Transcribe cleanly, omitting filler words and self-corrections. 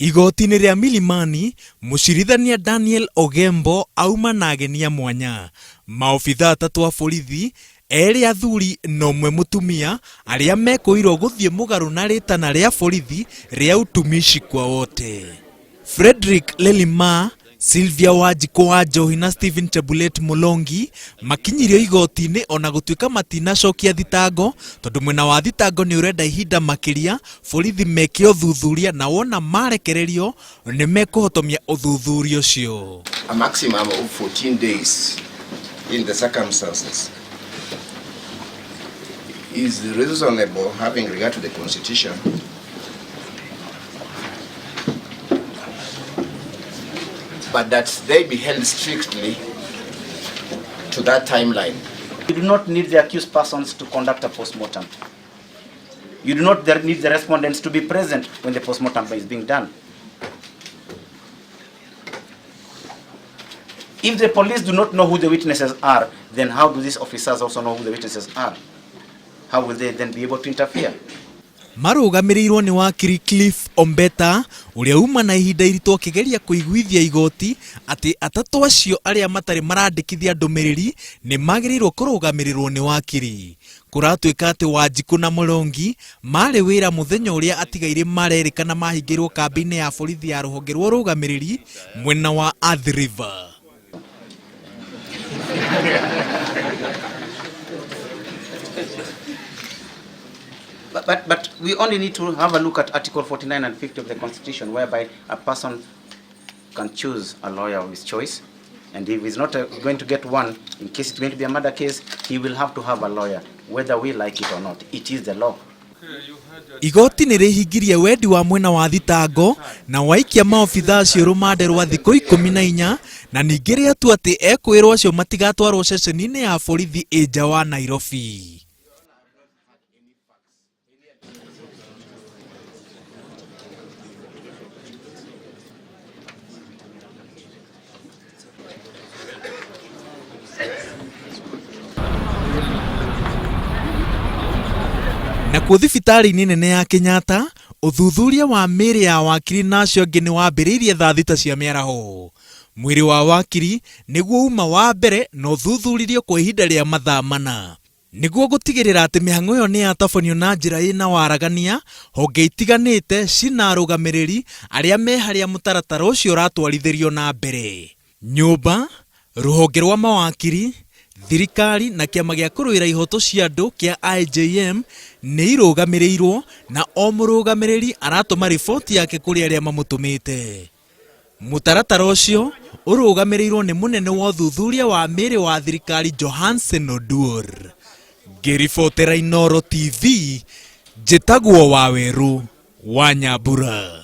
Igooti-inĩ rĩa Milimani, mũcirithania Daniel Ogembo auma na ageni a mwanya, maobithaa atatũ a borithi, erĩ athuri na ũmwe mũtumia, arĩa mekũirwo gũthiĩ mũgarũ na rĩtana rĩa borithi rĩa utumishi kwa wote. Fredrick Lelima, Sylvia Wanjikũ wa Njohi na Stephen Chebulet Mulongi makinyirio igoti-inĩ ona gũtuĩka matinacokia thitango tondũ mwena wa thitango nĩ ũrenda ihinda makĩria borithi meke ũthuthuria na wona marekererio nĩ mekũhotomia ũthuthuria ũcio. A maximum of 14 days in the circumstances is reasonable having regard to the constitution. But that they be held strictly to that timeline. You do not need the accused persons to conduct a postmortem. You do not need the respondents to be present when the postmortem is being done. If the police do not know who the witnesses are, then how do these officers also know who the witnesses are? How will they then be able to interfere? Marũgamĩrĩirwo nĩ wakiri Cliff Ombeta ũrĩa uma na ihinda iritũ akĩgeria kũiguithia igoti atĩ atatũ acio arĩa matarĩ marandĩkithia ndũmĩrĩri nĩ magĩrĩirwo kũrũgamĩrĩrwo nĩ wakiri. Kũratuĩka atĩ Wanjikũ na Mũrũngi marĩ wĩra mũthenya ũrĩa atigairĩ marerĩkana mahingĩirwo kambĩ-inĩ ya borithi ya rũhonge rwa ũrũgamĩrĩri mwena wa Athi River. But we only need to have a look at Article 49 and 50 of the Constitution, whereby a person can choose a lawyer of his choice. And if he's not going to get one, in case it's going to be a murder case, he will have to have a lawyer, whether we like it or not. It is the law. Igoti nĩ rĩhingirie wendi wa mwena wa thitango na waikia maobitha acio rũmande rwa thikũ 14 na ningĩ rĩatua atĩ ekũĩrwo acio matigatwarwo ceceni-inĩ ya borithi ĩ nja wa Nairobi. Nakuo thibitarĩ-inĩ nene ya Kenyatta, ũthuthuria wa mĩĩrĩ ya wakiri na acio angĩ nĩ wambĩrĩirie thaa thita cia mĩaraho. Mwĩrĩ wa wakiri nĩguo uma wa mbere na ũthuthuririo kwa ihinda rĩa mathaa mana. Nĩguo gũtigĩrĩra atĩ mĩhang'o ĩyo nĩ yatabanio na njĩra ĩna waragania, honge itiganĩte cina arũgamĩrĩri arĩa me harĩa mũtaratara ũcio ũratwarithĩrio na mbere. Nyũmba, rũhonge rwa mawakiri, thirikari na kĩama gĩa kũrũĩra ihoto cia andũ kĩa IJM nĩ irũgamĩrĩirwo na o mũrũgamĩrĩri aratũma riboti yake kũrĩ arĩa mamũtũmĩte. Mũtaratara ũcio ũrũgamĩrĩirwo nĩ mũnene wa ũthuthuria wa mĩĩrĩ wa thirikari Johansen Oduor. Ngĩribotera Inooro TV, njĩtagwo Wawerũ wa Nyambura.